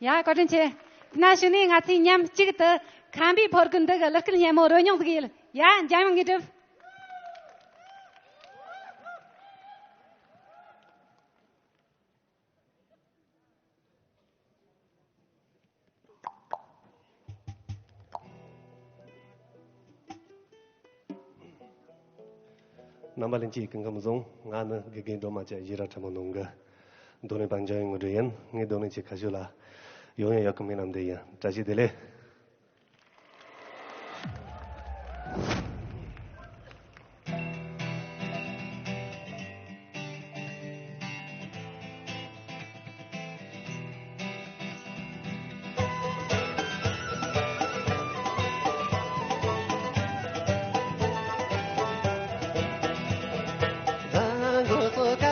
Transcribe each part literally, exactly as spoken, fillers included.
ཡ། བཀའ་དྲིན་ཆེ། དེ་ན་གཞུག་ནས་ང་ཚོས་མཉམ་གཅིག་ཏུ་ཁམས་པའི་ཕོ་རྒོད་འདི་གི་གླུ་སྐད་སྙན་མོ་རོལ་མྱོང་ཟིག་ཡིན། ཡ། འཇམ་དབྱངས་དངོས་གྲུབ། རྣམ་པ་ལྷན་རྒྱས་སྐུ་ཁམས་བཟང་། ང་ནི་དགེ་རྒན་སྒྲོལ་མ་བཅས་གཞས་ར་ཁྲ་མོ་ནང་གི་རྡུང་ལེན་པ་འཇམ་དབྱངས་དངོས་གྲུབ་ཡིན། ངའི་རྡུང་ལེན་བྱེད་མཁན་ཞིག་ལ་ཡང་ཡང་ཡག་གི་མིག་ལམ་འདི་ཡིན། བཀྲ་ཤིས་བདེ་ལེགས། ཐུགས་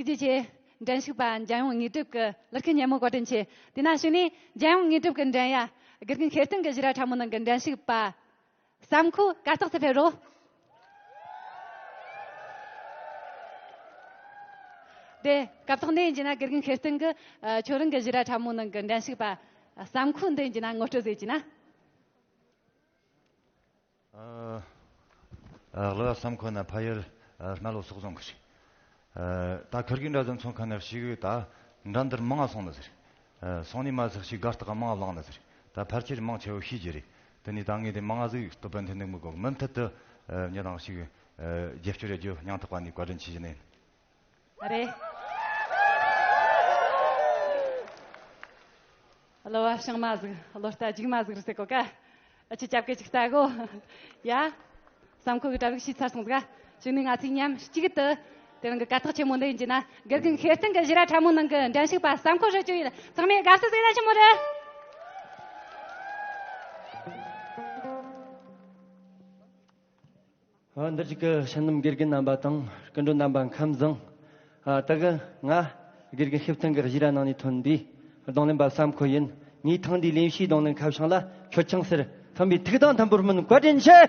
རྗེ་ཆེ། འགྲན་ཞུགས་པ་འཇམ་དབྱངས་དངོས་གྲུབ་ཀྱི་གླུ་སྐད་སྙན་མོ་བཀའ་དྲིན་ཆེ། དེ་ན་གཞུག་ནས་འཇམ་དབྱངས་དངོས་གྲུབ་ཀྱི་འགྲན་ཡ་དགེ་རྒན་ཤེར་སྟོན་གྱི་གཞས་ར་ཁྲ་མོ་ནང་གི་འགྲན་ཞུགས་པ་བསམ་ཁོ་གར་སྟེགས་སུ་ཕེབས་རོགས། དེ་སྐབས་ཐོག་ནས་ཡིན་གྱི་ན་དགེ་རྒན་ཤེར་སྟོན་གྱི་ཨ་ཁྱོད་རང་གི་གཞས་ར་ཁྲ་མོ་ནང་གི་འགྲན་ཞུགས་པ་བསམ་ཁོ་འདི་ཡིན་གྱི་ན་ངོ་སྤྲོད་ཟེར་གྱི་ན། ཨ། ཨ། གླུ་བ་བསམ་ཁོ་ན་ཕ་ཡུལ་ཨ་སྨད་ལོ་སོག་རྫོང་གི་རེད། ཨ། ད་ཁུར་གི་འདྲ་ཟིག་མཚོན་མཁན་ནི་ཞིག་ད་འགྲན་བསྡུར་མང་ང་སོང་ནི་ཟེར། ཨ། སོང་ནི་མ་ཟིག་ཞིག་དགའ་རྟགས་མང་ང་བླངས་ནི་ཟེར། ད་ཕལ་ཆེར་མང་ཆེ་བོ་ཤེས་ཀྱི་རེད། དེ་ནས་ད་ངས་དེ་མང་ང་ཟིག་སྟོད་པ་འཐེན་ནི་མི་དགོས། མུ་མཐུད་དུ་ཨ་ཉི་དང་ཞིག་ཨ་རྒྱབ་སྐྱོར་ཡེད་རྒྱུ་སྙིང་ཐག་པ་ནས་བཀའ་དྲིན་ཆེ་ཞུ་ནི་ཡིན། རེད། གླུ་བ་བྱང་མ་ཟིག་གླུ་རྟ་རྒྱུག་མ་ཟིག་རེད་ཟེར་གོ་ཀ་ཨ་ཅེ་ཅབ་ཀེ་ཅིག་ལྟ་གོ་ཡ། བསམ་ཁོ་གི་གྲ་སྒྲིག་ཤེས་ཚར་སོང་ཟིག་ག་གཞུག་ནས་ང་ཚོས་མཉམ་གཅིག་ཏུ་དེ་རིང་གི་གར་སྟེགས་ཆེན་མོ་འདི་ཡིན་གྱི་ན་དགེ་རྒན་ཤེར་སྟོན་གྱི་གཞས་ར་ཁྲ་མོ་ནང་གི་འགྲན་ཞུགས་པ་བསམ་ཁོ་ཧྲིལ་ཅོ་ཡིན། ཚང་མས་དགའ་བསུ་ཟིག་ན་ཆེན་མོ་རེད། ཨ། འདིར་བཞུགས་ཀྱི་ཤན་ནམ་དགེ་རྒན་རྣམ་པ་དང་སྐུ་མགྲོན་རྣམ་པ་ཁམས་བཟང་། ཨ། ད་གི་ང་དགེ་རྒན་ཤེར་སྟོན་གྱི་གཞས་ར་ནང་ནས་ཐོན་པའི་རྡུང་ལེན་པ་བསམ་ཁོ་ཡིན། ངས་ཐེངས་འདིའི་ལེན་བྱའི་གདོང་ལེན་ཁ་བྱང་ལ་མཆོད་ཆང་ཟེར། མཐུན་པའི་ཐུགས་དང་མཐུན་པར་སྨོན། བཀའ་དྲིན་ཆེ།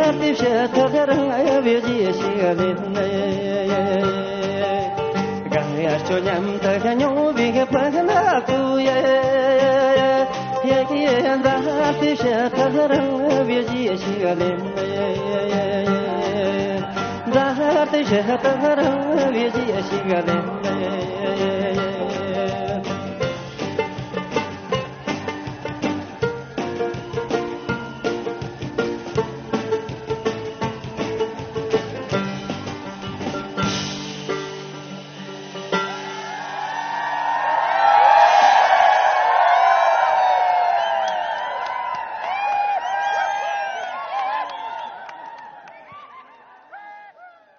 དེ་བྱེད་ཐག་རིང་བའི་རྗེས་ཤིག་ལེན། གང་ཡར་སྐྱོད་མཉམ་དུ་སྨྱོ་བའི་ཕག་ན་ཀུ་ཡེ། ཡེ་ཡེ་འདྲ་དེ་བྱེད་ཐག་རིང་བའི་རྗེས་ཤིག་ལེན། འདྲ་དེ་བྱེད་ཐག་རིང་བའི་རྗེས་ཤིག་ལེན།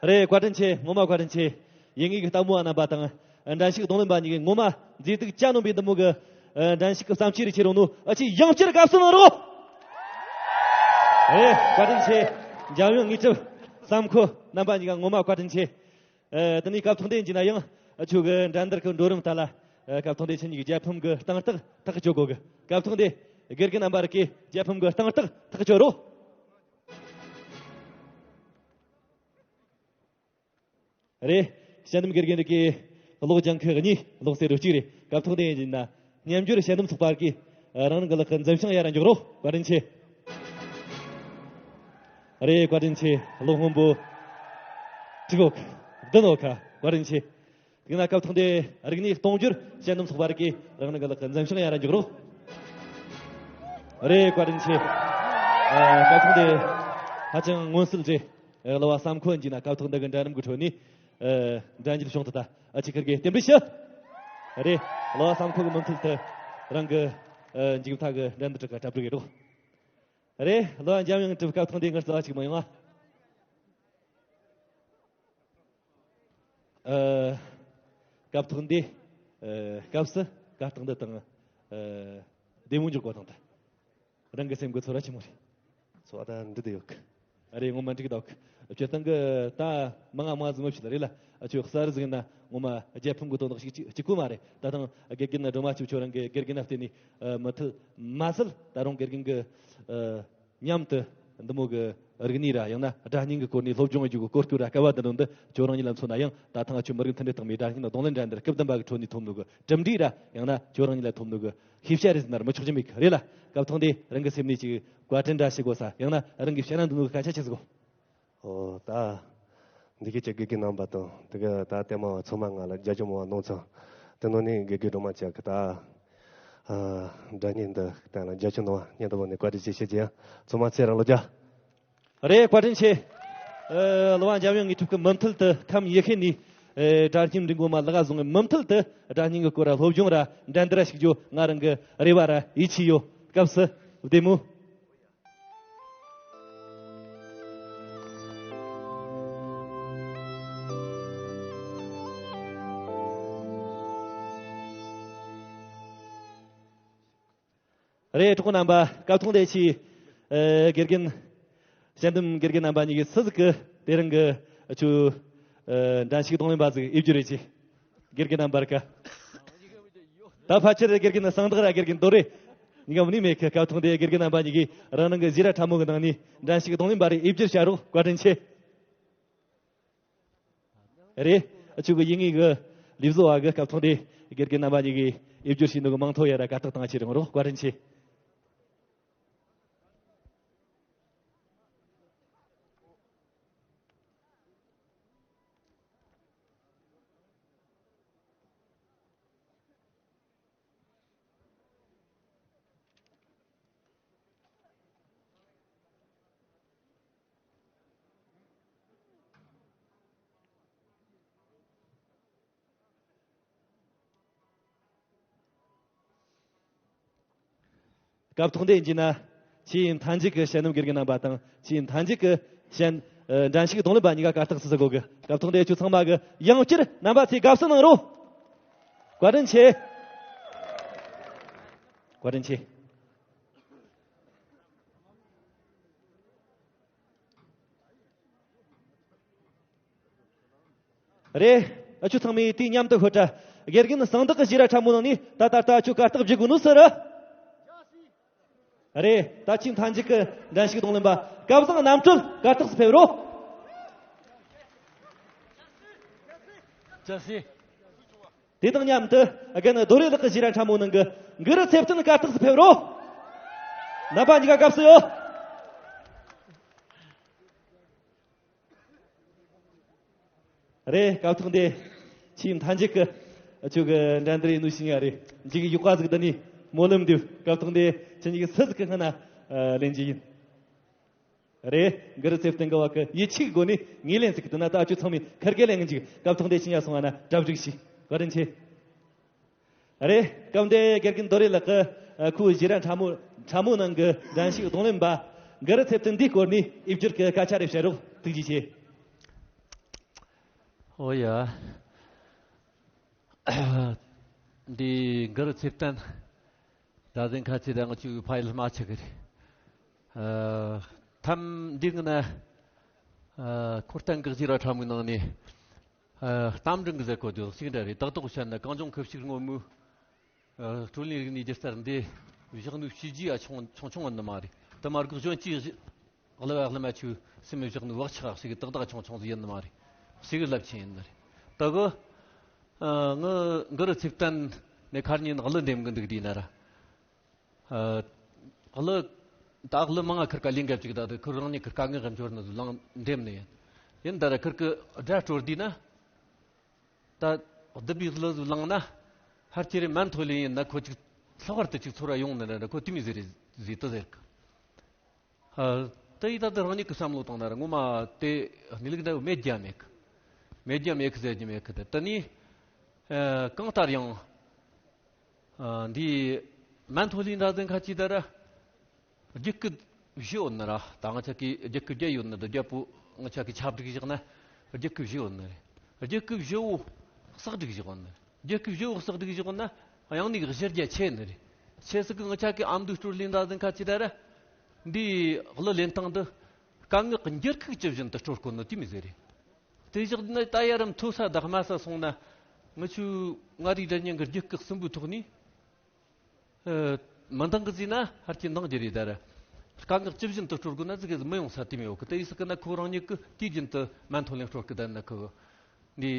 རེད། བཀའ་དྲིན་ཆེ། ངོ་མ་བཀའ་དྲིན་ཆེ། ཡིན་ངེས་ཀྱི་ལྟད་མོ་བ་རྣམ་པ་དང་། འགྲན་ཞུགས་རྡུང་ལེན་པ་གཉིས་ཀྱིས་ངོ་མ་མཛེས་སྡུག་གྱ་ནོམ་པའི་འདི་མོ་གི་འགྲན་ཞུགས་ཀྱི་བསམ་འཆར་རེ་བྱེད་རོགས་གནང་། ཨ་ཅེ་ཡང་བསྐྱར་དགའ་བསུ་གནང་རོགས། རེད། བཀའ་དྲིན་ཆེ། འཇམ་དབྱངས་དངོས་གྲུབ། བསམ་འཁོར་རྣམ་པ་གཉིས་ཀ་ངོ་མ་བཀའ་དྲིན་ཆེ། ཨ། དེ་ནས་སྐབས་ཐོག་འདི་ཡིན་ན་ཡང་ཁྱོད་ཀྱི་འགྲན་བསྡུར་གྱི་འགྲོ་རིམ་ལྟར་ལ། ཨ། སྐབས་ཐོག་འདི་ཁྱེད་གཉིས་ཀྱི་རྒྱལ་ཕམ་གྱི་སྟེང་ཐག་ཐག་གཅོད་དགོས་གི། སྐབས་ཐོག་འདི་དགེ་རྒན་རྣམ་པ་རིགས་ཀྱིས་རྒྱལ་ཕམ་གྱི་སྟེང་ཐག་ཐག་གཅོད་རོགས། རེད། དཔྱད་འདེམས་དགེ་རྒན་རིགས་ཀྱིས་གློག་ལྗང་ཁུ་གཉིས། གློག་སེར་རོ་གཅིག་རེད། སྐབས་ཐོག་འདི་ཡིན་ན་སྙན་འགྱུར་དཔྱད་འདེམས་ཚོགས་པ་གིས་རང་རང་གི་ལག་གི་འཛིན་བྱང་ཡར་འཇོག་རོགས། བཀའ་དྲིན་ཆེ། རེད། བཀའ་དྲིན་ཆེ། གློག་སྔོན་པོ་དྲུག་འོག་བདུན་འོག་བཀའ་དྲིན་ཆེ། དེ་ན་སྐབས་ཐོག་འདི་རིག་གནས་གཏོང་སྦྱོར་དཔྱད་འདེམས་ཚོགས་པ་རིགས་ཀྱིས་རང་རང་གི་ལག་གི་འཛིན་བྱང་ཡར་འཇོག་རོགས། རེད། བཀའ་དྲིན་ཆེ། ཨ། སྐབས་ཐོག་འདི་ཧ་ཅང་མངོན་གསལ་རེད། ཨ། གླུ་བ་བསམ་འཁོར་ཡིན་ན་སྐབས་ཐོག་འདི་གི་འགྲན་རིམ་གྱི་ཁྲོད་ནས། ཨ། འགྲན་རྒྱལ་བྱུང་ཐུབ་ད། ཨ་ཅེ་ཁིར་གི་རྟེན་འབྲེལ་ཞུ། རེད། གླུ་བ་བསམ་འཁོར་གྱི་མུ་མཐུད་དུ་རང་གི། ཨ། མཇུག་མཐའ་གི་འགྲན་བསྡུར་ཁྲོད་ཀྱི་གྲ་སྒྲིག་རེད་རོགས། རེད། གླུ་བ་འཇམ་དབྱངས་གྲུབ། སྐབས་ཐོག་འདི་ངར་རྩ་བ་ཅིག་མ་ཡོང་ང་། ཨ། སྐབས་ཐོག་འདི། ཨ། སྐབས་སུ་གར་སྟེགས་འདི་དང་། ཨ། བདེ་མོ་འཇོག་དགོས་དང་ད། རང་གི་སེམས་གི་ཚོར་བ་ཆི་མོ་རེད། ཚོར་བ་ད་འགྲིག་ཏུ་ཡོད་གི། ཨ། རེད། ངོ་མ་འགྲིག་འདུག། སྤྱིར་བཏང་གི་ད་མང་ང་མང་ང་ཟིག་མི་ཕྱིན་རེད་ལ། ཨ། ཁྱོད་གསར་རུ་ཟིག་ཡིན་ན་ངོ་མ་རྒྱལ་ཕམ་གི་དོན་དག་ཞིག་གཅིག་གཅིག་པུ་མ་རེད། ད་ཐེངས་དགེ་རྒན་སྒྲོལ་མ་ཆོས་ཁྱོད་རང་གི་དགེ་རྒན་ན་བརྟེན་ནས། ཨ། མུ་མཐུད་མ་ཟད་ད་རུང་དགེ་རྒན་གི། ཨ། མཉམ་དུ་འདི་མོ་གི་རིག་གནས་ར་ཡང་ན་སྒྲ་སྙན་གི་སྐོར་ནས་སློབ་སྦྱོང་བྱེད་རྒྱུ་གི་གོ་སྐབས་ར་དཀའ་བ་འདི་འདྲ་འདི་ཁྱོད་རང་ཉིད་ལ་མཚོན་ན་ཡང་ད་ཐེངས་ཁྱོད་མི་རིགས་མཐུན་སྒྲིལ་རྟགས་མའི་སྒྲ་སྙན་རྡུང་ལེན་འགྲན་བསྡུར་སྐབས་བདུན་པ་གི་ཁྲོད་ནས་ཐོབ་ནོ་གི་གྲུབ་འབྲས་ར་ཡང་ན་ཁྱོད་རང་ཉིད་ལ་ཐོབ་ནོ་གི་ཤེས་བྱ་རེད་ཟེར་ན་ར་མི་ཆོག་རྒྱུ་མེད་གི་རེད་ལ། སྐབས་ཐོག་འདི་རང་གི་སེམས་ནས་ཅིག་བཀའ་དྲིན་འདྲ་ཞུ་དགོས་ས། ཡང་ན་རང་གིས་བཤད་ན་འདི་ནོ་གི་སྐད་ཆ་ཆི་ཟིག་གོ། ཨོ་ད། འདི་གི་ཅིག་དགེ་རྒན་རྣམ་པ་དང་དེ་གི་ད་ལྟད་མོ་བ་ཚང་མ་ང་ལ་རྒྱབ་སྐྱོར་མང་བ་གནང་ཚང་། དེ་ནང་ནས་དགེ་རྒན་སྒྲོལ་མ་ཅག་གི་ད། ཨ། སྒྲ་སྙན་འདི་སྟེང་ལ་རྒྱབ་སྐྱོར་གནང་བ་སྙིང་ཐག་པ་ནས་བཀའ་དྲིན་ཆེ་ཞུ་རྒྱུ་ཡིན། ཚང་མ་ཚེ་རིང་ལོ་བརྒྱ། རེད། བཀའ་དྲིན་ཆེ། ཨ། གླུ་བ་འཇམ་དབྱངས་དངོས་གྲུབ་ཀྱིས་མུ་མཐུད་དུ་ཁམས་ཡུལ་ཤུལ་ནས། ཨ། སྒྲ་སྙན་རིག་མགོ་མ་ལག་བཟུང་ངས་མུ་མཐུད་དུ་སྒྲ་སྙན་གྱི་སྐོར་ར་སློབ་སྦྱོང་ར་འགྲན་བསྡུར་ར་ཞུགས་རྒྱུ་ང་རང་གི་རེ་བ་ར་ཡིད་ཆེས་ཡོད། སྐབས་སུ་བདེ་མོ། རེད། གྲོགས་རྣམ་པ། སྐབས་ཐོག་འདི་ཆེ། ཨ། དགེ་རྒན། དཔྱད་འདེམས་དགེ་རྒན་རྣམ་པ་གཉིས་ཀྱིས་སུ་ཟིག་གི་དེ་རིང་གི་ཆུ། ཨ། འགྲན་ཞུགས་རྡུང་ལེན་པ་ཟིག་ཡིབ་རྒྱུ་རེད་ཅེས། དགེ་རྒན་རྣམ་པར་ཀ། ད་ཕལ་ཆེར་དགེ་རྒན་གསང་བདག་ར་དགེ་རྒན་རྡོ་རེད། ཉིན་ག་མི་ནི་མེད་ཀི། སྐབས་ཐོག་འདི་དགེ་རྒན་རྣམ་པ་གཉིས་ཀྱིས་རང་རང་གི་གཞས་ར་ཕྲ་མོ་གི་ནང་ནས་འགྲན་ཞུགས་རྡུང་ལེན་པ་རེ་ཡིབ་རྒྱུར་བྱ་རོགས། བཀའ་དྲིན་ཆེ། རེད། ཨ། ཆུ་གི་ཡིན་ངེས་གི་ལས་བཟོ་བ་གི་སྐབས་ཐོག་འདི་དགེ་རྒན་རྣམ་པ་གཉིས་ཀྱིས་ཡིབ་རྒྱུར་བྱས་ནོ་གི་མིང་ཐོ་ཡ་ར་གར་སྟེགས་སྟེང་ཁྱེར་ཡོང་རོགས། བཀའ་དྲིན་ཆེ། སྐབས་ཐོག་འདི་ཡིན་གྱི་ན། ཆེས་མཐའ་མཇུག་གི་དཔྱད་འདེམས་དགེ་རྒན་རྣམ་པ་དང་ཆེས་མཐའ་མཇུག་གི་དཔྱད། ཨ། འགྲན་ཞུགས་རྡུང་ལེན་པ་གཉིས་ཀ་གར་སྟེགས་སུ་སླེབས་དགོས་གི། སྐབས་ཐོག་འདི་ཁྱོད་ཚང་མ་གིས་ཡང་བསྐྱར་རྣམ་པ་ཚོས་དགའ་བསུ་གནང་རོགས། བཀའ་དྲིན་ཆེ། བཀའ་དྲིན་ཆེ། རེད། ཨ། ཁྱོད་ཚང་མས་དུས་མཉམ་དུ་ཤོད་དྲ། དགེ་རྒན་གསང་བདག་གི་གཞས་ར་ཕྲ་མོ་ནང་ནས་ད་ད་ལྟ་ཁྱོད་གར་སྟེགས་བརྗེ་དགོས་ནོ་ཟེར་ར། རེད། ད་ཆེས་མཐའ་མཇུག་གི་འགྲན་ཞུགས་རྡུང་ལེན་པ་སྐལ་བཟང་རྣམ་གྲོལ་གར་སྟེགས་སུ་ཕེབས་རོགས། ཅི་སི། དེ་དང་མཉམ་དུ་རྒན་རྡོ་རེ་ལགས་ཀྱི་བཞེས་ར་ཕྲ་མོ་ནང་གི་གུ་རུ་ཚེ་བརྟན་གར་སྟེགས་སུ་ཕེབས་རོགས། རྣམ་པ་གཉིས་ཀ་སྐབས་སུ་ཡོད། རེད། སྐབས་ཐོག་འདི་ཆེས་མཐའ་མཇུག་གི་ཁྱོད་ཀྱི་འགྲན་བསྡུར་ཡིན་ནོ་ཞིག་ཡ་རེད། འཇིག་ཡུག་པ་ཟིག་འདི་ནས་སྨོན་ལམ་འདེབས། སྐབས་ཐོག་འདི་ཁྱེད་གཉིས་ཀྱི་སུ་ཟིག་གི་སྔ་ན་ལེན་རྒྱུ་ཡིན། རེད། གུ་རུ་ཚེ་བརྟན་གི་བ་གི་ཡིད་ཆེས་སྒོ་ནས་ངོས་ལེན་ཟིག་གི་དུ་ན། ད་ཁྱོད་ཚང་མས་ཁུར་གེ་ལེན་གི་འཇུག་སྐབས་ཐོག་འདི་ཕྱིན་ཡ་སོང་བ་ན་གྲ་སྒྲིག་ཞིག་བཀའ་དྲིན་ཆེ། རེད། སྐབས་འདི་དགེ་རྒན་རྡོ་རེ་ལགས་ཀྱིས་ཁོའི་བཞེས་ར་ཕྲ་མོ་ཕྲ་མོ་ནང་གི་འགྲན་ཞུགས་རྡུང་ལེན་པ་གུ་རུ་ཚེ་བརྟན་འདིའི་སྐོར་ནས་ཡིག་སྒྱུར་གྱི་སྐད་ཆ་རེ་བཤད་རོགས། ཐུགས་རྗེ་ཆེ། ཨོ་ཡ། འདི་གུ་རུ་ཚེ་བརྟན། ད་ཟིན་ཁ་ཆེ་ད་ང་ཆུ་ཕ་ཡུལ་མ་ཆག་གི་རེད། ཨ། ཐམ་འདི་ང་ན། ཨ། ཁོར་བརྟན་གི་བཞེས་ར་ཕྲ་མོའི་ནང་ནས། ཨ། གཏམ་རིང་གི་ཟེར་གོ་རྒྱུ་ཞིག་འདྲ་རེད། ཏག་ཏག་བཤད་ན་གངས་ལྗོངས་ཁུ་བྱུག་སྔོན་མོའི། ཨ། སྤྲོ་ལེན་རིག་གནས་སྒྱུ་རྩལ་འདི་བཞག་ནུས་བྱས་རྗེས་ཨ་ཆུང་ཆུང་ཆུང་ངུ་ནི་མ་རེད། དེ་མ་གི་གཞོན་སྐྱེས་ཞིག་གླུ་བ་གླུ་མ་ཆུ་སེམས་བཞག་ནུས་བག་ཆགས་ཞིག་ཏག་ཏག་ཆུང་ཆུང་ཟིག་ཡིན་ནི་མ་རེད། ཞིག་རླབས་ཆེན་ཡིན་ནི་རེད། ད་གི། ཨ། ང་གུ་རུ་ཚེ་བརྟན་ནས་ཁར་ཉིན་གླུ་འདེམས་གི་འདུག་དུས་ན་ར། ཨ། གླུ། ད་གླུ་མང་ང་ཁུར་ཀ་ལེན་ག་ཅིག་ད་དུ་ཁུར་རང་ཉིད་ཁུར་དཀའ་ངལ་གམ་འབྱོར་ནི་ལང་འདེམས་ནི་ཡིན། ཡིན་ད་ར་ཁུར་ཀི་སྒྲ་དཀྲོལ་དུས་ན། ད་བདུད་པའི་གླུ་ཟིག་བླངས་ན། ཧར་ཁྱེར་མན་ཐོ་ལེ་ཡིན་ན་ཁོ་ཅིག་ལྷག་པར་དུ་ཅིག་ཚོར་བ་ཡོང་ནི་རེད། ཁོ་དེ་མི་ཟེར་རེད་ཟེར་དུ་ཟེར་གི། ཨ། དེ་ཡི་ད་དུ་རང་ཉིད་ཀྱི་བསམ་བློ་བཏང་ན་ར་ངོ་མ་དེ་གནས་ལུགས་འདྲ་བོ་མེད་རྒྱུ་མེད་གི། མེད་རྒྱུ་མེད་གི་ཟེར་རྒྱུ་མེད་གི། དེ་དེ་ནི། ཨ། གང་ལྟར་ཡང་། ཨ། འདི་མན་ཐོ་ལི་འདྲ་ཟིན་ཁ་ཅིག་ད་ར། རྒྱུད་སྐུད་བཞི་ཡོད་ནི་ར། ད་ང་ཆ་གི་རྒྱུད་སྐུད་བརྒྱད་ཡོད་ནི་འདི་རྒྱལ་པོ་ང་ཆ་གི་ཆ་སྒྲིག་བཞག་ན་རྒྱུད་སྐུད་བཞི་ཡོད་ནི་རེད། རྒྱུད་སྐུད་བཞི་བོ་གསེག་སྒྲིག་བཞག་ཡོད་ནི་རེད། རྒྱུད་སྐུད་བཞི་བོ་གསེག་སྒྲིག་བཞག་ཡོད་ན་ཡང་ནི་གཞི་རྒྱ་ཆེ་ནི་རེད། ཆེ་སི་གི་ང་ཆ་གི་ཨ་མདོའི་སྤྲོ་ལེན་འདྲ་ཟིན་ཁ་ཅིག་ད་ར། འདི་གླུ་ལེན་སྟངས་འདི་སྐད་ངག་གི་འགྱུར་ཁུག་ཇི་བཞིན་དུ་དཀྲོལ་དགོས་ནི་དེ་མི་ཟེར་རེད། དེ་བཞག་ན་ད་ཡ་རམ་མཐོ་ས་དང་དམའ་ས་སོང་ན། ང་ཆུ་མངའ་རིས་སྒྲ་སྙན་གྱི་རྒྱུད་སྐུད་གསུམ་པོའི་ཐོག་ནས། ཨ། མི་འདང་གི་ཟིན་ན་ཧར་གྱི་འདང་རྒྱུ་རེད་ད་ར། སྐད་ངག་ཇི་བཞིན་དུ་དཀྲོལ་དགོས་ན་ཟིག་གི་མི་ཡོང་ས་དེ་མི་ཡོད་གི། དེ་ཡི་སི་ཀི་ན་ཁོ་རང་ཉིད་ཀྱི་དུས་རྒྱུན་དུ་མན་ཐོ་ལེན་དཀྲོལ་གི་ད་ན་ཁོ། འདི།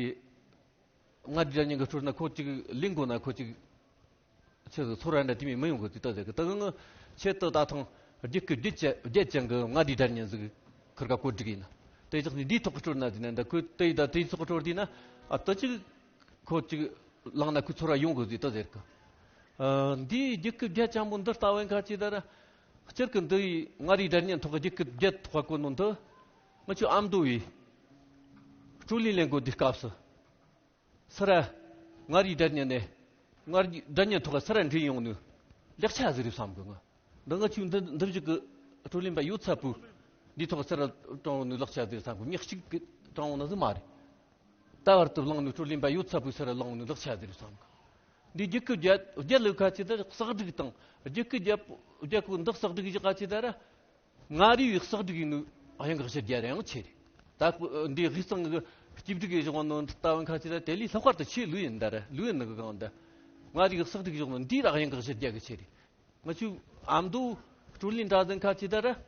མངའ་རིས་སྒྲ་སྙན་གྱི་དཀྲོལ་ན་ཁོ་ཅིག་ལེན་དགོས་ན་ཁོ་ཅིག་ཆེ་ཚོར་བ་འདྲ་དེ་མི་མི་ཡོང་གི་དུས་ད་ཟེར་གི། ད་གི་ང་ཆེད་དུ་ད་ཐང་རྒྱུད་སྐུད་བརྒྱད་ཅན་བརྒྱད་ཅན་གི་མངའ་རིས་སྒྲ་སྙན་ཟིག་ཁུར་ཀ་བཀོད་སྒྲིག་ཡིན། དེ་བཞག་ནི་འདིའི་ཐོག་གི་དཀྲོལ་ན་དེ་ནས་འདི་ཁོས་དེ་ཡི་ད་དེའི་ཐོག་གི་དཀྲོལ་དུས་ན། ཨ། ད་ཅིག་ཁོ་ཅིག་བླངས་ན་ཁོའི་ཚོར་བ་ཡོང་དགོས་ཟིག་ད་ཟེར་གི། ཨ། འདིའི་རྒྱུད་སྐུད་བརྒྱད་ཅན་པོ་འདི་ལྟ་བས་ཁ་ཅིག་ད་ར། སྤྱིར་གི་འདི་ཡི་མངའ་རིས་སྒྲ་སྙན་ཐོག་རྒྱུད་སྐུད་བརྒྱད་ཐོག་བཀོད་ནོ་འདི། ང་ཆུ་ཨ་མདོ་བའི་སྤྲོ་ལེན་ལེན་དགོས་དུས་སྐབས་སུ། སི་ར། མངའ་རིས་སྒྲ་སྙན་ནས། མངའ་རིས་སྒྲ་སྙན་ཐོག་སི་ར་འདྲེན་ཡོང་ནུས་ལེགས་ཆ་ཟིག་རེད་བསམ་གི་ང་། འདི་ང་ཆུ་འདི་འདི་བཞུགས་གི་སྤྲོ་ལེན་པ་ཡོད་ཚད་པོ་འདིའི་ཐོག་སི་ར་དྲངས་ཡོང་ནུས་ལེགས་ཆ་ཟིག་རེད་བསམ་གི། མི་གཅིག་གི་དྲངས་ཡོང་ནི་ཟིག་མ་རེད། ད་བར་དུ་བླངས་ནུས་སྤྲོ་ལེན་པ་ཡོད་ཚད་པོའི་སི་ར་བླངས་ནུས་ལེགས་ཆ་ཟིག་རེད་བསམ་གི། འདི་རྒྱུད་སྐུད་བརྒྱད་བརྒྱད་ལུགས་ཁ་ཅིག་ད་གསེག་སྒྲིག་དང་རྒྱུད་སྐུད་བརྒྱད་པོ་བརྒྱད་པོ་འདི་གསེག་སྒྲིག་བཞག་ཁ་ཅིག་ད་ར། མངའ་རིས་པའི་གསེག་སྒྲིག་ཡིན་ནོ་ཡང་གི་གཞི་རྒྱ་རེ་ཡང་ཆེ་རེད། ད་འདི་དབུས་གཙང་གི་སྐྱིད་སྒྲིག་གི་གཞུང་ནོ་ལྟ་བུ་ཁ་ཅིག་ད་དེ་ལས་ལྷག་པར་དུ་ཆེ་ལུས་ཡིན་ད་ར། ལུས་ཡིན་ནི་གི་གང་ད། མངའ་རིས་པའི་གསེག་སྒྲིག་གཞུང་ནོ་འདི་ར་ཡང་གི་གཞི་རྒྱ་གི་ཆེ་རེད། ང་ཆུ་ཨ་མདོ་སྤྲོ་ལེན་འདྲ་ཟིན་ཁ་ཅིག་ད་ར།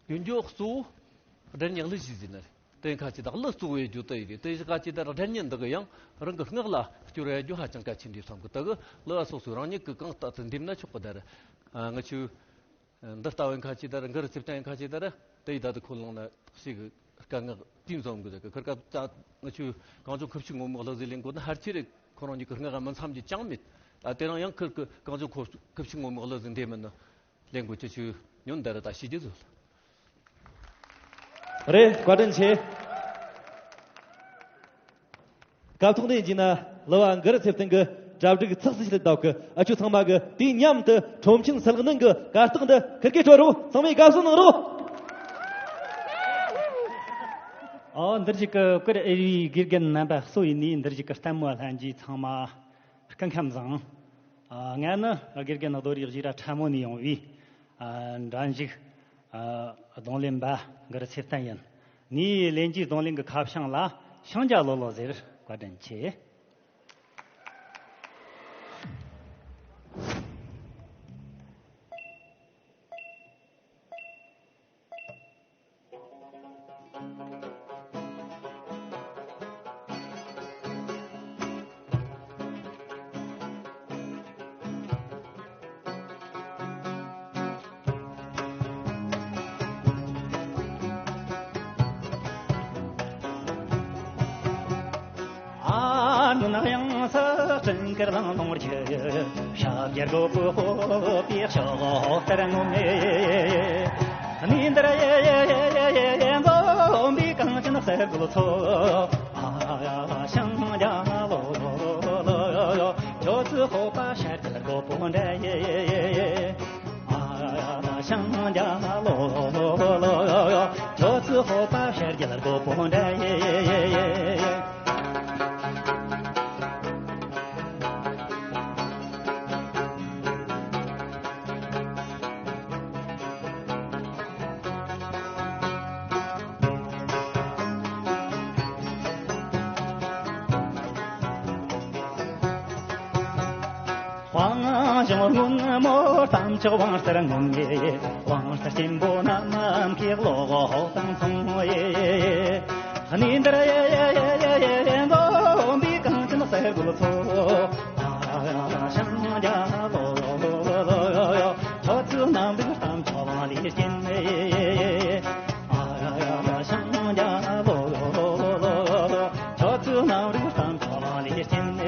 ཡོན་ཇོ་གཙོ་བོ་སྒྲ་སྙན་གླུ་གཞས་ཟིན་ནི་རེད། དེ་ཁ་ཅིག་ད་གླུ་གཙོ་བོའི་རྒྱུ་དེ་ཡིན་རེད། དེ་བཞག་ཁ་ཅིག་ད་ར་སྒྲ་སྙན་འདི་གི་ཡང་རང་གི་ངག་ལ་སྐྱོར་བའི་རྒྱུ་ཧ་ཅང་གལ་ཆེན་རེད་བསམ་གི། ད་གི་གླུ་བ་སོ་སོའི་རང་ཉིད་ཀྱི་གང་ལྟར་དུ་འདེམས་ན་ཆོག་གི་ད་ར། ཨ། ང་ཆུ། འདི་ལྟ་བུ་ཁ་ཅིག་ད་ར་གུ་རུ་ཚེ་བརྟན་ཁ་ཅིག་ད་ར་དེ་ཡི་ད་དུ་ཁོ་ལོང་ན་ཞིག་སྐད་ངག་དུས་འཛོམས་གི་ཟེར་གི། ཁུར་ཀ་ད་ང་ཆུ་གངས་ལྗོངས་ཁུ་བྱུག་སྔོན་མོ་གླུ་ཟིག་ལེན་དགོས་ན་ཧར་ཆེ་རེ་ཁོ་རང་གཉིས་ཀྱི་ངག་མི་འཚམ་རྒྱུ་ཅང་མེད། ད་དེ་རིང་ཡང་ཁུར་གི་གངས་ལྗོངས་ཁུ་བྱུག་སྔོན་མོ་གླུ་ཟིག་འདེམས་མིན་ནི་ལེན་དགོས་ཀྱི། ཆུ་ཉོན་ད་ར་ད་ཤི་རྒྱུ་ཟོ། རེད། བཀའ་དྲིན་ཆེ། སྐབས་ཐོག་ནས་ཡིན་ན་གླུ་བ་གུ་རུ་ཚེ་བརྟན་གྱི་གྲ་སྒྲིག་ཚགས་སུ་བྱས་ལེ་བསྡད་གི། ཨ་ཆུ་ཚང་མ་གི་དུས་མཉམ་དུ་ཁྲོམ་ཆེན་གསལ་སྣང་གི་གར་སྟེགས་འདི་ཁུར་གེ་སྤྲོད་རོགས། ཚང་མས་དགའ་བསུ་གནང་རོགས། ཨོ། འདིར་བཞུགས་ཀྱི་བཀུར་འོས་པའི་དགེ་རྒན་རྣམ་པ་སུ་ཡིན་ནའི་འདིར་བཞུགས་ཀྱི་ལྟད་མོ་བ་ལྷན་རྒྱས་ཚང་མ་སྐུ་ཁམས་བཟང་། ཨ། ང་ནི་དགེ་རྒན་རྡོ་རིག་བཞེས་ར་ཁྲ་མོ་ནས་ཡོང་བའི། ཨ། འགྲན་ཞུགས། ཨ། རྡུང་ལེན་པ་གུ་རུ་ཚེ་བརྟན་ཡིན། ངའི་ལེན་རྒྱུའི་རྡུང་ལེན་གྱི་ཁ་བྱང་ལ་ཤིང་རྒྱ་ལོ་ལོ་ཟེར། བཀའ་དྲིན་ཆེ། ནག་ཡང་ས་སྤྲིན་དཀར་ལང་ལོང་རྒྱུ། ཞབས་རྒྱ་རྒོད་པོ་སྤོབས་པའི་ཕྱོགས་ལྟར་ངོམས་ནས། གནས་འདིར་འཛོམས་པའི་གངས་ཅན་སེར་རྒོད་ཚོ། ཨ་ཞང་རྒྱ་ལོ་ལོ་ལོ། ཁྱོད་ཚོའི་སྤོབས་པ་ཤར་གྱི་རྒོད་པོ་འདྲ་ཡེ། ཨ་ཞང་རྒྱ་ལོ་ལོ་ལོ། ཁྱོད་ཚོའི་སྤོབས་པ་ཤར་གྱི་རྒོད་པོ་འདྲ་ཡེ། དབང་ཞིང་སྔོན་མོ་གཏམ་ཆོག་དབང་རྩལ་ངོམས་ཡེ། དབང་རྩལ་ཆེན་པོ་རྣམས་ཀྱི་བློ་དང་མཚུངས་ཡེ། གནས་འདིར་འཛོམས་པའི་གངས་ཅན་སེར་རྒོད་ཚོ། ཨ་ཞང་རྒྱ་ལོ་ལོ་ལོ། ཁྱོད་ཚོའི་རྣམ་རིག་གཏམ་ཆོག་དབང་ལས་སྐྱེས་ནས། ཨ་ཞང་རྒྱ་ལོ་ལོ་ལོ། ཁྱོད་ཚོའི་རྣམ་རིག་གཏམ་ཆོག་དབང་ལས་སྐྱེས་ནས།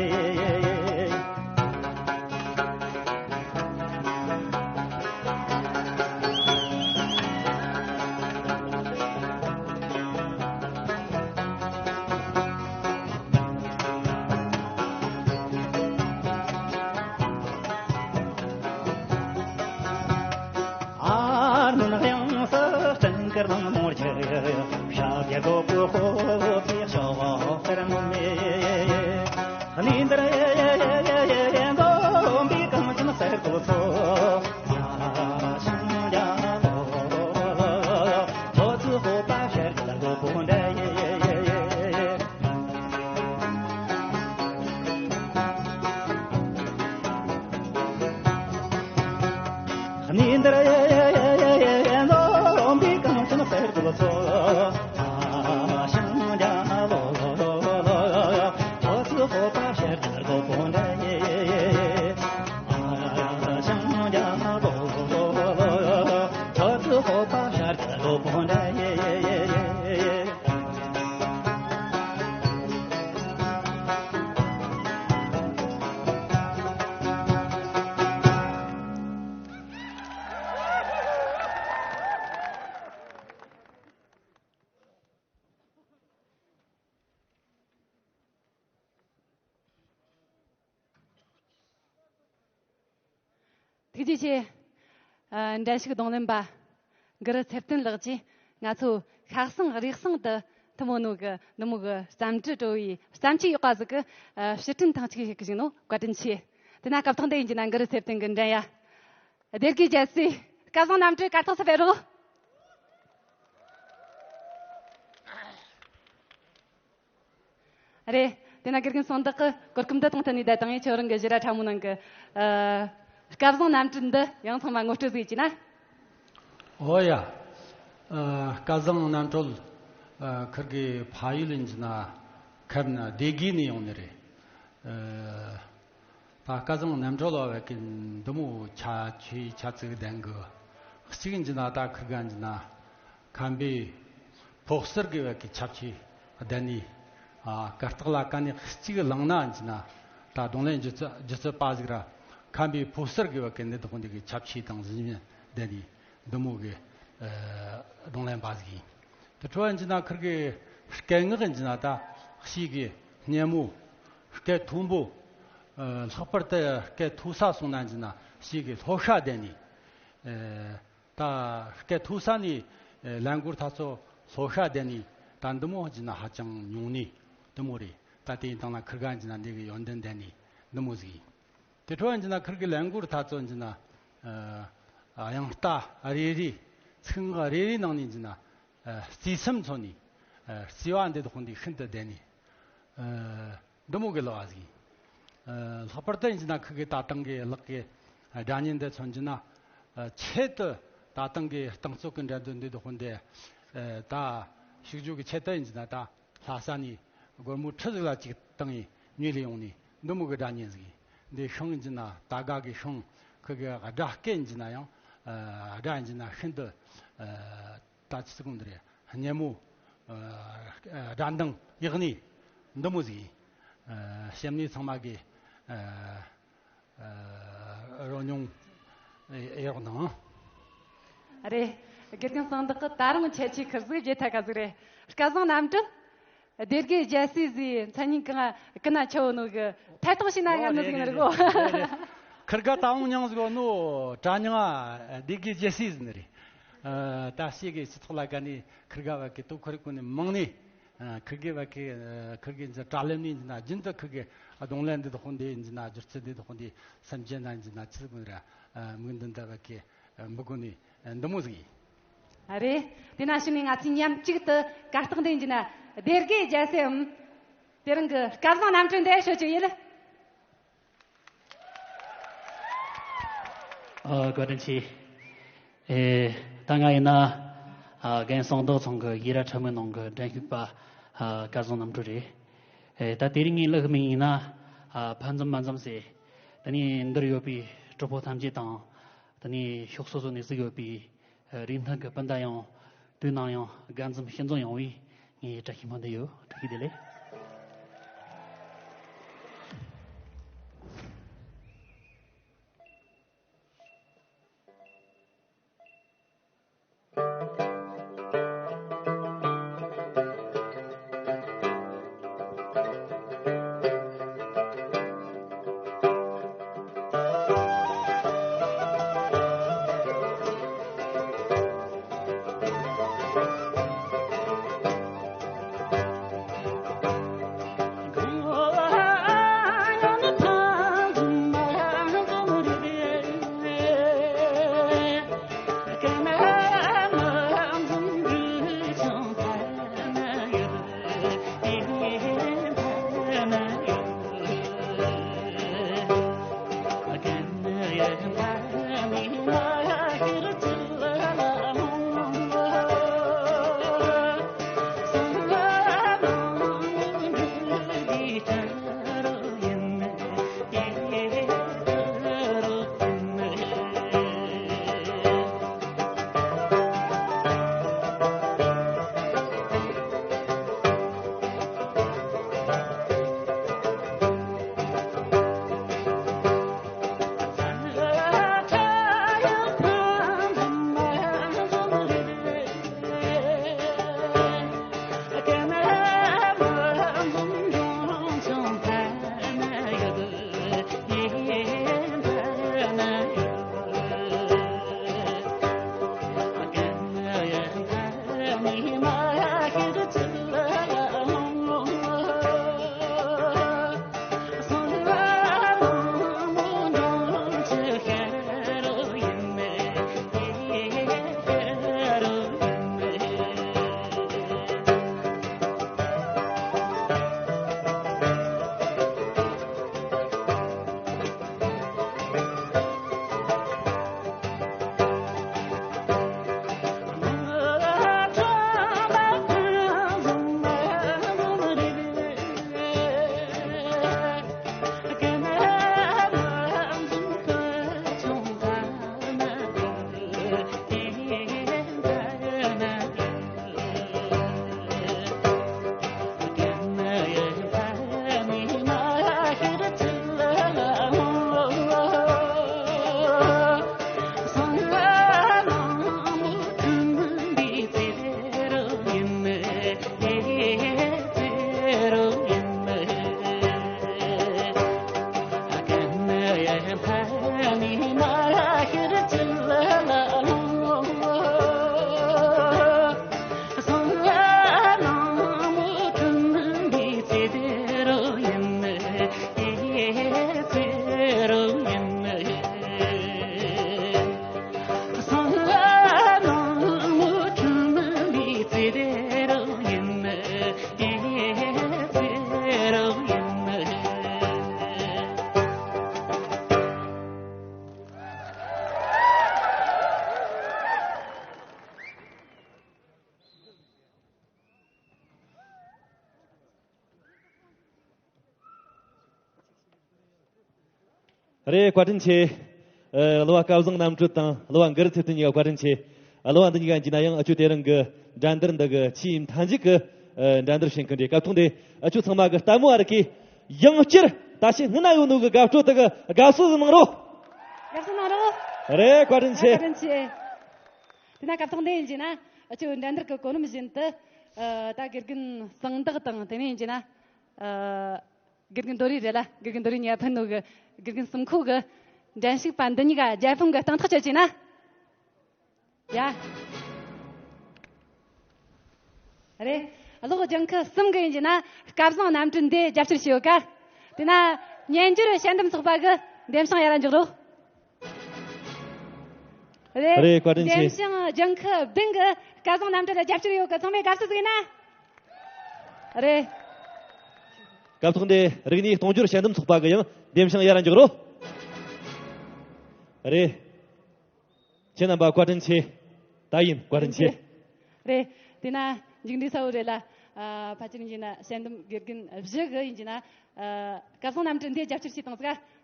ཨ་ནུ་ནག་ཡང་ས་སྤྲིན་དཀར་ལང་ལོང་རྒྱུ། ཞབས་རྒྱ་རྒོད་པོ་སྤོབས་པའི་ཕྱོགས་ལྟར་ངོམས་ནས། གནས་འདིར་འཛོམས་པའི་གངས་ཅན་སེར་རྒོད་ཚོ། ཨ་ཞང་རྒྱ་ལོ་ལོ། ཁྱོད་ཚོའི་སྤོབས་པ་ཤར་གྱི་རྒོད་པོ་འདྲ་ཡེ། གནས་འདིར་འཛོམས་པའི་གངས་ཅན་སེར་རྒོད་ཚོ། ཨ་ཞང་རྒྱ་ལོ་ལོ་ལོ། ཁྱོད་ཚོའི་སྤོབས་པ་ཤར་གྱི་རྒོད་པོ་འདྲ་ཡེ། ཨ་ཞང་རྒྱ་ལོ་ལོ་ལོ། ཁྱོད་ཚོའི་སྤོབས་པ་ཤར་གྱི་རྒོད་པོ་འདྲ་ཡེ། ཐུགས་རྗེ་ཆེ། ཨ། འགྲན་ཞུགས་རྡུང་ལེན་པ་གུ་རུ་ཚེ་བརྟན་ལགས་ཀྱིས་ང་ཚོ་ཤ་གསེང་རུས་གསེང་དུ་ཐུན་མོང་ནོ་གི་འདི་མོ་གི་བརྩམས་བྲིས་སྤྲོ་བའི་བརྩམས་ཆོས་ཡག་པ་ཟིག་གི་ཕྱིར་དྲན་ཐེངས་གཅིག་ཞིག་གི་ཞིག་ནོ། བཀའ་དྲིན་ཆེ། དེ་ན་སྐབས་ཐོག་འདི་ཡིན་གྱི་ན་གུ་རུ་ཚེ་བརྟན་གྱི་འགྲན་ཡ། སྡེ་དགེ་རྒྱལ་སའི་སྐལ་བཟང་རྣམ་གྲོལ་གར་སྟེགས་སུ་ཕེབས་རོགས། རེད། དེ་ན་དགེ་རྒན་སོང་བདག་གི་གོ་སྐབས་འདི་ཐོག་ཐོན་ནས་བསྡད་དང་ཡིན། ཁྱོད་རང་གི་ཞི་ར་ཁྲ་མོ་ནང་གི་ཨ། སྐལ་བཟང་རྣམ་གྲོལ་འདི་ཡང་ཚང་མ་ངོ་སྤྲོད་ཟིག་བྱས་ན། ཨོ་ཡ། ཨ། སྐལ་བཟང་རྣམ་གྲོལ། ཨ། ཁིར་གི་ཕ་ཡུལ་ཡིན་གྱི་ན་ཁབ་ན་སྡེ་དགེ་ནས་ཡོང་ནི་རེད། ཨ། ད་སྐལ་བཟང་རྣམ་གྲོལ་བ་བས་ཀྱི་འདི་མོ་ཆ་ཆེ་ཆ་ཚིག་ལྡན་གི། གཅིག་ཡིན་གྱི་ན་ད་ཁིར་ག་ཡིན་གྱི་ན་ཁམས་པའི་ཕོ་གསར་གི་བས་ཀྱི་ཆབ་ཆེ་ལྡན་ནི། ཨ། གར་སྟེགས་ལ་ཀ་ནས་གཅིག་ལངས་ན་ཡིན་གྱི་ན་ད་རྡུང་ལེན་སྒྱུ་རྩལ་སྒྱུ་རྩལ་པ་ཟིག་ར་ཁམས་པའི་ཕོ་གསར་གི་བས་ཀྱི་འདི་དག་འདི་གི་ཆབ་ཆེ་དང་གཟི་བརྗིད་ལྡན་ནི་འདི་མོ་གི། ཨ། རྡུང་ལེན་པ་ཟིག་ཡིན། དེ་འཕྲོ་ཡིན་གྱི་ན་ཁིར་གི་སྐད་ངག་ཡིན་གྱི་ན་ད་ཞེ་གི་སྙན་མོ། སྐད་མཐོན་པོ། ཨ། ལྷག་པར་དུ་སྐད་མཐོ་ས་སོང་ན་ཡིན་གྱི་ན་ཞེ་གི་ལྷོ་ཤ་ལྡན་ནི། ཨ། ད་སྐད་མཐོ་ས་ནས་ལན་སྒོར་ཐ་ཚོ་ལྷོ་ཤ་ལྡན་ནི། ད་འདི་མོ་ཡིན་གྱི་ན་ཧ་ཅང་ཉུང་ནི་འདི་མོ་རེད། ད་དེ་ཡིན་དང་ན་ཁིར་ག་ཡིན་གྱི་ན་འདི་གི་ཡོན་ཏན་ལྡན་ནི་འདི་མོ་ཟིག་ཡིན། དེ་འཕྲོ་ཡིན་གྱི་ན་ཁིར་གི་ལན་སྒོར་ཐ་ཚོ་ཡིན་གྱི་ན། ཨ། དབྱངས་རྟ་རེ་རེ། ཚིག་ངག་རེ་རེ་ནང་ནས་ཡིན་གྱི་ན། ཨ། བརྩེ་སེམས་མཚོན་ནས། ཨ། བརྩེ་བ་འདི་དག་འདི་ཤིན་ཏུ་ལྡན་ནས། ཨ། འདི་མོ་གི་ལག་པ་ཟིག་ཡིན། ཨ། ལྷག་པར་དུ་ཡིན་གྱི་ན་ཁིར་གི་ད་ཐེངས་གི་ལག་གི་སྒྲ་སྙན་འདི་མཚོན་གྱི་ན། ཨ། ཆེད་དུ་ད་ཐེངས་གི་རྟིང་རྩོད་གི་འགྲན་བསྡུར་འདི་དག་འདི། ཨ། ད་ཞུགས་རྒྱུ་གི་ཆེད་དུ་ཡིན་གྱི་ན་ད། ལྷ་ས་ནས་སྒོར་མོ་ཁྲི་ཟིག་ལ་གཅིག་བཏང་ཡིན་ཉོས་ལས་ཡོང་ནས་འདི་མོ་གི་སྒྲ་སྙན་ཟིག་ཡིན། འདི་ཤིང་ཡིན་གྱི་ན་ད་ག་གི་ཤིང་ཁིར་གི་སྒྲ་སྐད་ཡིན་གྱི་ན་ཡང་། ཨ། སྒྲ་ཡིན་གྱི་ན་ཤིན་ཏུ། ཨ། ད་ཅི་ཟིག་འདི་རེད། སྙན་མོ། ཨ། སྒྲ་གདངས་ཡག་ནི་འདི་མོ་ཟིག་ཡིན། ཨ་སྐྱབས་གནས་ཚང་མ་གི་ཨ་ཨ་རོལ་མྱོང་ཨེ་ཨེ་རོགས་གནང་། རེད། དགེ་རྒན་གསང་བདག་གི་ད་རུང་ཁྱད་ཆོས་ཁུར་ཟིག་བརྗེད་ཐལ་ག་ཟིག་རེད། སྐལ་བཟང་རྣམ་གྲོལ། སྡེ་དགེ་རྒྱལ་སྲས་ཟིག་མཚན་སྙན་གང་ཀི་ན་ཆོ་ནོ་གི་ཐད་གཏོང་བྱས་ན་ཨོ་སྔ་ནོ་རེད་ཟིག་ནི་རེད་རེད་གོ། རེད་རེད། ཁིར་ག་ད་འོང་མྱང་ཟིག་ནོ་གྲྭ་མྱང་ཨ་སྡེ་དགེ་རྒྱལ་སྲས་ཟིག་ནི་རེད། ཨ་ད་ཤེས་གི་སྤྱི་ཚོགས་ལ་ག་ནི་ཁིར་ག་བ་གི་དོ་ཁོར་གོ་ནི་མང་ནི། ཨ་ཁིར་གི་བ་གི་ཨ་ཁིར་གི་འཛི་དྲ་ལམ་ནི་འཛི་ན་རྒྱུན་དུ་ཁིར་གི་གདོང་ལེན་འདི་དོ་ཧོན་འདི་འཛི་ན་སྒྱུར་ཚད་འདི་དོ་ཧོན་འདི་སེམས་ཅན་ན་འཛི་ན་ཆི་ཟིག་ནི་ར། ཨ་མིག་འདི་འདི་བ་གི་ཨ་འབུ་གོ་ནི་ཨ་འདི་མོ་ཟིག་ཡིན། རེད། དེ་ན་ཕྱི་ནས་ང་ཚོས་མཉམ་གཅིག་ཏུ་གར་སྟེགས་འདི་འགྱིས་ན་སྡེ་དགེ་རྒྱལ་སྲས་འམ། དེ་རིང་གི་སྐལ་བཟང་རྣམ་གྲོལ་འདི་ཤོད་རྒྱུ་ཡིན། ཨ་བཀའ་དྲིན་ཆེ། ཨེ་ད་ང་ཡིན་ན་ཨ་རྒན་གསང་བདག་ཚང་གི་ཡིག་ར་ཕྲ་མོའི་ནང་གི་འགྲན་ཞུགས་པ་ཨ་སྐལ་བཟང་རྣམ་གྲོལ་རེད། ཨེ་ད་དེ་རིང་ངའི་གླུ་གི་མིང་ཡིན་ན་ཨ་ཕ་འཛུམ་མ་འཛུམ་ཟེར། དེ་ནས་འདིར་ཡོད་པའི་གྲོགས་པོ་ཐམས་ཅད་དང་། དེ་ནས་ཕྱོགས་སོ་སོ་ནས་གཟིགས་ཡོད་པའི་རིགས་མཐུན་གྱི་སྤུན་ཟླ་ཡང་དུས་ནམ་ཡང་དགའ་འཛུམ་ཞི་འཛུམ་ཡོང་བའི་ངའི་བཀྲ་ཤིས་སྨོན་འདུན་ཡོད། ཐུགས་རྗེ་བདེ་ལེགས། རེད། བཀའ་དྲིན་ཆེ། ཨ་གླུ་བ་སྐལ་བཟང་རྣམ་གྲོལ་དང་གླུ་བ་མགར་ཚེ་བརྟན་གཉིས་ཀ་བཀའ་དྲིན་ཆེ། ཨ་གླུ་བ་འདི་གཉིས་ཀ་ཡིན་ན་ཡང་ཨ་ཆོ་དེ་རིང་གི་འགྲན་བསྡུར་འདི་གི་ཆེས་མཐའ་མཇུག་གི་ཨ་འགྲན་བསྡུར་བྱེད་མཁན་རེད། སྐབས་ཐོག་འདི་ཨ་ཆོ་ཚང་མ་གི་ལྟད་མོ་བ་རིགས་ཀྱིས་ ཡང་བསྐྱར་ད་ཕྱི་སྔོན་ན་ཡོད་ནོ་གི་དགའ་སྤྲོ་དག་གི་དགའ་བསུ་ཟིག་གནང་རོགས། དགའ་བསུ་གནང་རོགས། རེད། བཀའ་དྲིན་ཆེ། བཀའ་དྲིན་ཆེ། དེ་ན་སྐབས་ཐོག་འདི་ཡིན་གྱི་ན་ཨ་ཆུ་འགྲན་བསྡུར་གི་གོ་རིམ་བཞིན་དུ་ཨ་ད་དགེ་རྒན་གསང་བདག་དང་དེ་ནས་ཡིན་གྱི་ན་ཨ་དགེ་རྒན་རྡོ་རི་རེད་ལ། དགེ་རྒན་རྡོ་རི་གཉིས་ཕན་ནོ་གི་དགེ་རྒན་གསུམ་ཁོ་གི་འགྲན་ཞུགས་པ་འདི་གཉིས་ཀ་རྒྱལ་ཕམ་གི་གཏིང་ཐག་ཆོད་ཀྱི་ན། ཡ། རེད། གློག་ལྗང་ཁུ་གསུམ་གི་ཡིན་གྱི་ན་སྐལ་བཟང་རྣམ་གྲོལ་འདི་རྒྱབ་སྐྱོར་བྱས་ཡོད་ཀ། དེ་ན་སྙན་འགྱུར་དཔྱད་འདེམས་ཚོགས་པ་གི་འདེམས་བྱང་ཡར་འཇོག་རོགས། རེད། རེད། བཀའ་དྲིན་ཆེ། འདེམས་བྱང་ལྗང་ཁུ་བདུན་གི་སྐལ་བཟང་རྣམ་གྲོལ་ལ་རྒྱབ་སྐྱོར་ཡོད་ཀ། ཚང་མས་དགའ་བསུ་ཟིག་ཡིན་ན། རེད། སྐབས་ཐོག་འདི་རིག་གནས་གཏོང་སྦྱོར་དཔྱད་འདེམས་ཚོགས་པ་གི་ཡང་འདེམས་བྱང་ཡར་འཇོག་རོགས། རེད། ཁྱེད་རྣམ་པ་བཀའ་དྲིན་ཆེ། ད་ཡིན། བཀའ་དྲིན་ཆེ། རེད། དེ་ན་མཇུག་འབྲས་གསལ་བོ་རེད་ལ། ཨ་ཕལ་ཆེར་ཡིན་གྱི་ན་དཔྱད་འདེམས་དགེ་རྒན་བཞི་གི་ཡིན་གྱི་ན་ཨ་སྐལ་བཟང་རྣམ་གྲོལ་འདི་རྒྱབ་སྐྱོར་བྱས་བཏང་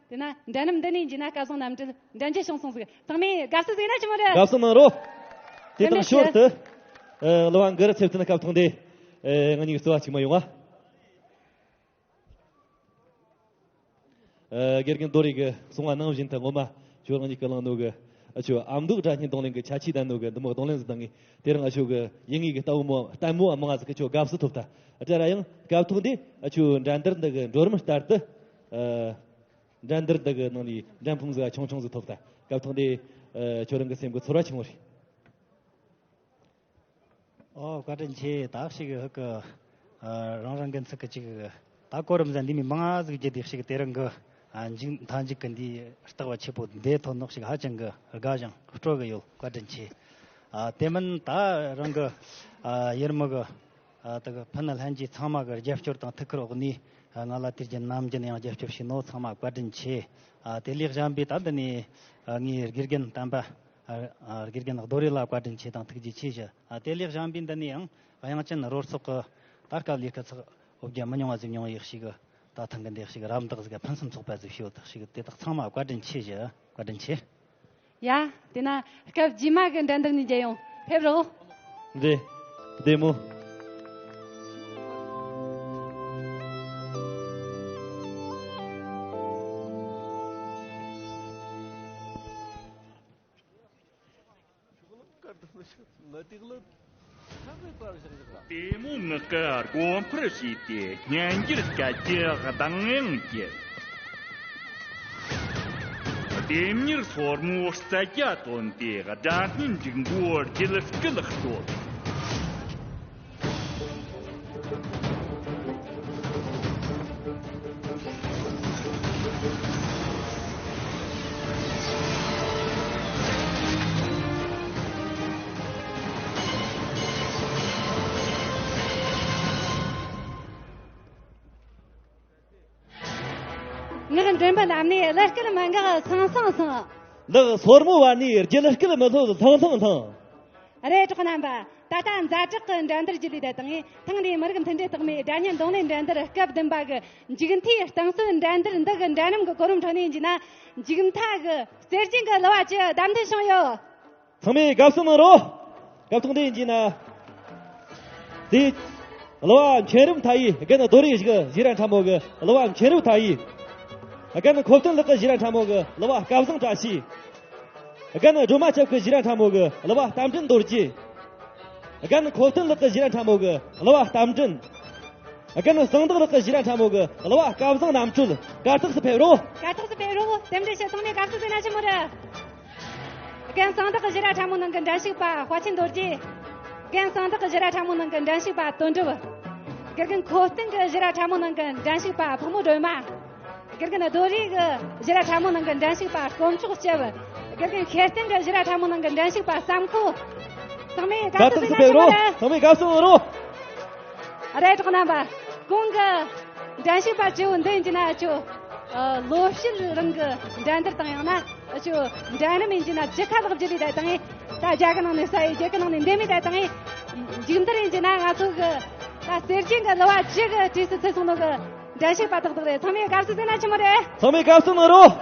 ཟིག། དེ་ན་འགྲན་རིམ་འདི་ནས་ཡིན་གྱི་ན་སྐལ་བཟང་རྣམ་གྲོལ་འགྲན་རྒྱུ་བྱུང་སོང་ཟིག། ཚང་མས་དགའ་བསུ་ཟིག་ན་ཆི་མོ་རེད། དགའ་བསུ་གནང་རོགས། དེ་དང་ཞོར་དུ་ཨ་གླུ་བ་གུ་རུ་ཚེ་བརྟན་སྐབས་ཐོག་འདི་ཨ་ང་གཉིས་ཀྱི་རྩོད་པ་གཅིག་མ་ཡོང་ང་། ཨ་དགེ་རྒན་རྡོ་རི་གི་གསུང་བ་ནང་བཞིན་དུ་ངོ་མ་ཁྱོད་རང་ཉིད་ཀྱིས་བླངས་ནོ་གི་ཨ་ཆོ་ཨ་མདོ་སྒྲ་སྙན་རྡུང་ལེན་གི་ཆ་ཆས་བསྡད་ནོ་གི་འདི་མོ་རྡུང་ལེན་ཟིག་བཏང་ངས། དེ་རིང་ཨ་ཆོ་གི་ཡིན་ངེས་གི་ལྟད་མོ་ལྟད་མོ་མང་ང་ཟིག་གི་ཁྱོད་དགའ་བསུ་ཐོབ་ཐལ། ཨ་དེ་ར་ཡང་སྐབས་ཐོག་འདི་ཨ་ཆོ་འགྲན་བསྡུར་འདི་གི་འགྲོ་རིམ་ལྟར་དུ་ཨ་འགྲན་བསྡུར་འདི་གི་ནང་ནས་འགྲན་ཕུང་ཟིག་ཆུང་ཆུང་ཟིག་ཐོབ་ཐལ། སྐབས་ཐོག་འདི་ཨ་ཁྱོད་རང་གི་སེམས་གི་ཚོར་བ་ཆི་མོ་རེད། ཨོ་བཀའ་དྲིན་ཆེ། ད་ཞིག་ཧུ་གི་ཨ་རང་རང་འགན་ཚུགས་གི་ཅིག་ད་གོ་རིམ་ཟན་འདི་མི་མང་ཟིག་བརྒྱུད་དེ་ཞིག་དེ་རིང་གི་ཨ་མཇུག་མཐའ་མཇུག་གི་འདི་རྟགས་པ་ཆེ་པོ་འདི་ཐོན་ནོ་ཞིག་ཧ་ཅང་གི་དགའ་ཞིང་སྤྲོ་གི་ཡོད། བཀའ་དྲིན་ཆེ། ཨ་དེ་མིན་ད་རང་གི་ཨ་ཡུལ་མི་གི་ཨ་ད་གི་ཕུ་ནུ་ལྷན་རྒྱས་ཚང་མ་གི་རྒྱབ་སྐྱོར་དང་ཐུགས་ཁུར་འོག་ནས་ཨ་ང་ལ་དུས་རྒྱུན་ནམ་རྒྱུན་ཡང་རྒྱབ་སྐྱོར་བྱས་ནོ་ཚང་མ་བཀའ་དྲིན་ཆེ། ཨ་དེ་ལས་གཞན་པའི་ད་འདི་ནས་ཨ་ངའི་དགེ་རྒན་དམ་པ། ཨ་ཨ་དགེ་རྒན་རྡོ་རི་ལ་བཀའ་དྲིན་ཆེ་དང་ཐུགས་རྗེ་ཆེ་ཞུ། ཨ་དེ་ལས་གཞན་པའི་འདི་ནས་ཡང་དབྱངས་ཅན་རོལ་ཚོགས་ཀྱི་ད་སྐབས་ལས་ཀ་ཚགས་འོ་བརྒྱ་མི་ཉུང་བ་ཟིག་མྱོང་ཡག་ཞིག་གི་ད་ཐེངས་གི་འདི་ཞིག་རམ་འདེགས་ཟིག་ཕུན་སུམ་ཚོགས་པ་ཟིག་ཞུ་ཐག་ཞིག་དེ་དག་ཚང་མ་བཀའ་དྲིན་ཆེ་ཞུ། བཀའ་དྲིན་ཆེ། ཡ། དེ་ན་སྐབས་རྗེས་མ་གི་འགྲན་བསྡུར་ནས་མཇལ་ཡོང་། ཕེབས་རོགས། འདི་བདེ་མོ། ལྟད་མོ་ངག་གི་སྒོ་འཕར་ཕྱེས་ཏེ་སྙན་འགྱུར་སྐད་ཀྱི་གདངས་དབྱངས་ཀྱིས། ལྟེམ་མྱུར་སོར་མོའི་རྩལ་རྒྱ་བཏོན་ཏེ་སྒྲ་སྙན་འབྲུག་མགོའི་རྒྱུད་སྐུད་དཀྲོལ། ངག་འདྲེན་པ་རྣམས་ནས་གླུ་སྐད་མི་འགག་སང་སང་སང་། ལག་སོར་མོ་བར་ནས་རྒྱུད་སྐུད་མི་སློབ་ལྷང་ལྷང་ལྷང་། རེད། གྲོགས་རྣམ་པ། ད་ལྟ་ཛ་དྲག་གི་འགྲན་བསྡུར་བརྒྱུད་ལས་བསྡད་དང་ཐེངས་འདིའི་མི་རིགས་མཐུན་སྒྲིལ་རྟགས་མའི་སྒྲ་སྙན་རྡུང་ལེན་འགྲན་བསྡུར་སྐབས་བདུན་པ་གི་མཇུག་མཐའི་རྟིང་རྩོད་འགྲན་བསྡུར་འདི་གི་འགྲན་རིམ་གི་གོ་རིམ་ཁྲོད་ནས་ཡིན་གྱི་ན་མཇུག་མཐའ་གི་གསེར་སྦྱིན་གི་གླུ་བ་བཅུ་བདམས་ཐོན་བྱུང་ཡོད། ཚང་མས་དགའ་བསུ་གནང་རོགས། སྐབས་ཐོག་འདི་ཡིན་གྱི་ན། དེ། གླུ་བ་མཁྱེན་རབ་མཐའ་ཡས་རྒན་རྡོ་རི་ཞིག་གི་བཞེས་ར་ཕྲ་མོ་གི་གླུ་བ་མཁྱེན་རབ་མཐའ་ཡས། རྒན་ཁོ་བསྟན་ལགས་ཀྱི་བཞེས་ར་ཕྲ་མོ་གི་གླུ་བ་སྐལ་བཟང་བཀྲ་ཤིས། རྒན་སྒྲོལ་མ་སྐྱབས་ཀྱི་བཞེས་ར་ཕྲ་མོ་གི་གླུ་བ་རྟ་མགྲིན་རྡོ་རྗེ། རྒན་ཁོ་བསྟན་ལགས་ཀྱི་བཞེས་ར་ཕྲ་མོ་གི་གླུ་བ་རྟ་མགྲིན། རྒན་གསང་བདག་ལགས་ཀྱི་བཞེས་ར་ཕྲ་མོ་གི་གླུ་བ་སྐལ་བཟང་རྣམ་གྲོལ། གར་སྟེགས་སུ་ཕེབས་རོགས། གར་སྟེགས་སུ་ཕེབས་རོགས། རྟེན་འབྲེལ་ཞུ། ཚང་མས་དགའ་བསུ་ཟེར་ན་ཆི་མོ་རེད། རྒན་གསང་བདག་གི་བཞེས་ར་ཕྲ་མོ་ནང་གི་འགྲན་ཞུགས་པ་དཔའ་ཆེན་རྡོ་རྗེ། རྒན་གསང་བདག་གི་བཞེས་ར་ཕྲ་མོ་ནང་གི་འགྲན་ཞུགས་པ་དོན་གྲུབ། དགེ་རྒན་ཁོ་བསྟན་གྱི་བཞེས་ར་ཕྲ་མོ་ནང་གི་འགྲན་ཞུགས་པ་ཕག་མོ་སྒྲོལ་མ། དགེ་རྒན་རྡོ་རིག་གི་བཞེས་ར་ཕྲ་མོ་ནང་གི་འགྲན་ཞུགས་པ་དཀོན་མཆོག་སྐྱབས། དགེ་རྒན་ཤེར་བསྟན་གྱི་བཞེས་ར་ཕྲ་མོ་ནང་གི་འགྲན་ཞུགས་པ་བསམ་ཁོ། ཚང་མས་དགའ་གར་སྟེགས་སུ་ཕེབས་རོགས། ཚང་མས་དགའ་བསུ་གནང་རོགས། རེད། གྲོགས་རྣམ་པ། གོང་གི་འགྲན་ཞུགས་པ་བཅུ་བོ་འདི་ཡིན་གྱི་ན་ཨ་ཅོ། ཨ་ལོ་བཤད་རང་གི་འགྲན་བསྡུར་དང་ཡང་ན་ཨ་ཅོ་འགྲན་རིམ་ཡིན་གྱི་ན་བཅུ་ཁ་ལག་བརྒྱུད་ལས་ད་དང་ད་རྒྱ་གི་ནང་ནས་ས་ཡི་རྒྱལ་ཁབ་ནང་ནས་འདེམས་མི་ད་དང་མཇུག་མཐར་ཡིན་གྱི་ན་ང་ཚོ་གི་ད་གསེར་སྦྱིན་གི་གླུ་བ་བཅུ་གི་གྲས་སུ་ཚུད་སོང་ནོ་གི་འགྲན་ཞུགས་པ་དག་དག་རེད། ཚང་མས་དགའ་བསུ་ཟེར་ན་ཆི་མོ་རེད། ཚང་མས་དགའ་བསུ་གནང་རོགས།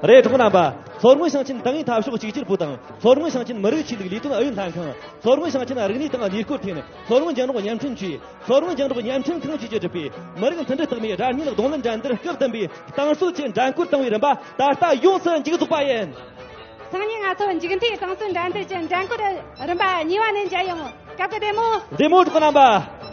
རེད། གྲོགས་རྣམ་པ། མཚོ་སྔོན་ཞིང་ཆེན་ཏང་ཨུའི་འཐབ་ཕྱོགས་གཅིག་གྱུར་པུའུ་ཏང་། མཚོ་སྔོན་ཞིང་ཆེན་མི་རིགས་ཆོས་ལུགས་ལས་དོན་ཨུ་ཡོན་ལྷན་ཁང་། མཚོ་སྔོན་ཞིང་ཆེན་རིག་གནས་དང་ལས་སྐོར་ཐིང་། མཚོ་སྔོན་རྒྱང་སྒྲོག་བརྙན་འཕྲིན་ཅུས། མཚོ་སྔོན་རྒྱང་སྒྲོག་བརྙན་འཕྲིན་ཁང་བཅས་ཀྱིས་གྲུབ་པའི་མི་རིགས་མཐུན་སྒྲིལ་རྟགས་མའི་རང་ཉིད་རྡུང་ལེན་འགྲན་བསྡུར་སྐབས་བདུན་པའི་རྟིང་རྩོད་ཀྱི་འགྲན་བསྐོར་བཏང་བའི་རིམ་པ་ད་ལྟ་ཡོངས་སུ་མཇུག་རྫོགས་པ་ཡིན། སང་ཉིན་ང་ཚོ་མཇུག་མཐའི་རྟིང་རྩོད་འགྲན་བསྡུར་གྱི་འགྲན་བསྐོར་རིམ་པ་གཉིས་པ་ནས་མཇལ་ཡོང་། སྐབས་དེ་བདེ་མོ། བདེ་མོ་འགྲོ་རྣམ་པ།